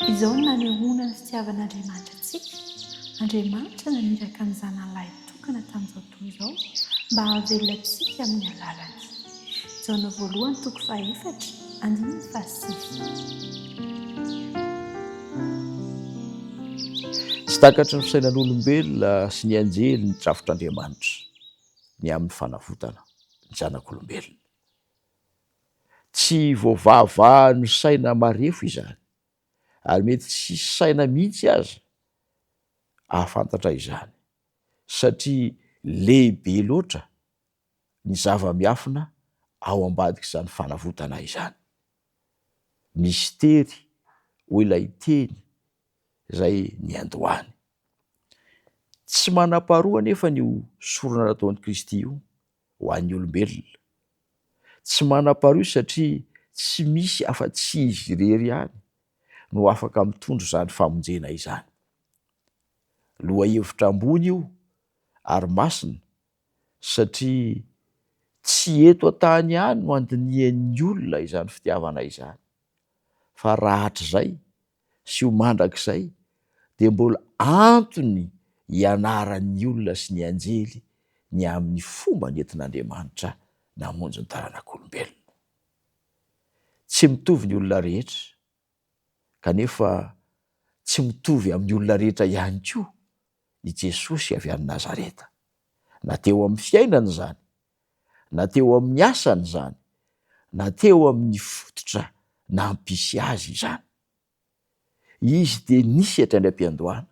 Izao no nanehoana ny fitiavan'Andriamanitra antsika, Andriamanitra naniraka ny Zanany lahitokana tamin'izao tontolo izao mba hahavelona antsika amin'ny alalany. Jaona voalohany toko fahaefatra, andininy fahasivy. Tsy takatry ny fisainan'olombelona sy ny anjely ny drafitr'Andriamanitra ny amin'ny fanavotana ny zanak'olombelona. Tsy voavahavahan'ny saina marefo izany, ary mety tsy hisy saina mihitsy aza hahafantatra izany, satria lehibe loatra ny zava-miafina ao ambadik'izany fanavotana izany. Mistery hoy ilay teny izay niandohany. Tsy manam-paharoa anefa ny sorona nataon'i Kristy io ho an'ny olombelona. Tsy manam-paharoa izy satria tsy misy afa-tsy izy irery ihany no afaka mitondra izany famonjena izany. Lohahevitra ambony io ary masina satria tsy eto an-tany ihany no andinihan'ny olona izany fitiavana izany fa rahatrizay sy ho mandrakizay dia mbola antony hianaran'ny olona sy ny anjely ny amin'ny fomba nentin'Andriamanitra namonjy ny taranak'olombelona. Tsy mitovy ny olona rehetra, kanefa tsy mitovy amin'ny olona rehetra ihany koa i Jesosy avy any Nazareta, na teo amin'ny fiainany izany, na teo amin'ny asany izany, na teo amin'ny fototra nampisy azy izany. Izy dia nisy hatrany am-piandohana.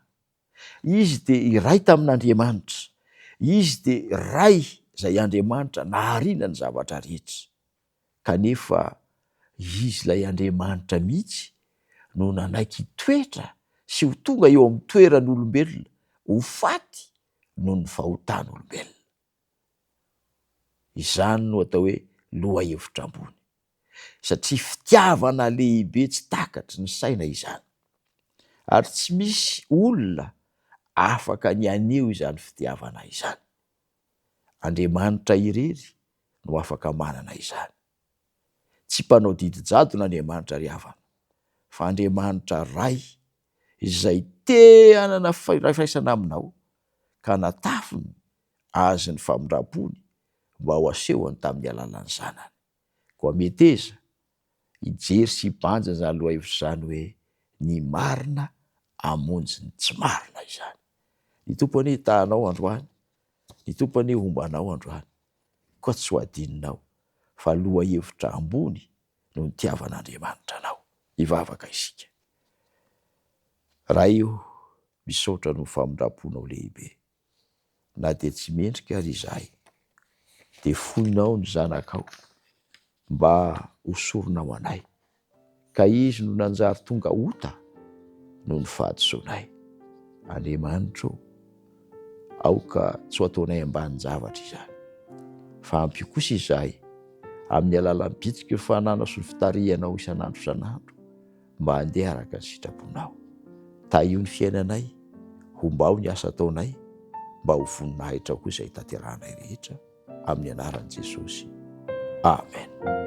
Izy dia iray tamin'Andriamanitra. Izy dia Ray izay Andriamanitra nahariana ny zavatra rehetra. Kanefa Izy ilay Andriamanitra mihitsy no nanaiky hitoetra sy ho tonga eo amin'ny toeran'olombelona, ho faty noho ny fahotan'olombelona. Izany no atao hoe lohahevitra ambony. Satria fitiavana lehibe tsy takatry ny saina izany. Ary tsy misy olona afaka ny haneho izany fitiavana izany. Andriamanitra irery no afaka manana izany. Tsy mpanao didy jadona Andriamanitra ry havana, fa Andriamanitra Ray izay te hanana firaisana aminao ka natafiny azy ny famindram-pony mba ho asehony tamin'ny alalan'ny Zanany. Koa meteza hijery sy hibanjina izany lohahevitra izany hoe ny marina hamonjy ny tsy marina izany. Ny Tompo anie hitaha anao androany, ny Tompo anie homba anao androany, koa tsy ho adinonao fa lohahevitra ambony no nitiavan'Andriamanitra anao. Hivavaka isika. Ray o, misaotra noho ny famindram-ponao lehibe. Na dia tsy mendrika ary izahay, dia foinao ny Zanakao mba ho sorona ho anay, ka Izy no nanjary tonga ota noho ny fahadisoanay. Andriamanitra ô, aoka tsy ho ataonay ambanin-javatra izany, fa ampio kosa izahay amin'ny alalan'ny bitsiky ny fananao sy ny fitarihanao isan'andro isan'andro, mba handeha araka ny sitraponao. Tahio ny fiainanay, hombao ny asa ataonay, mba ho voninahitrao koa izay tanterahanay rehetra, amin'ny anaran'i Jesosy. Amen.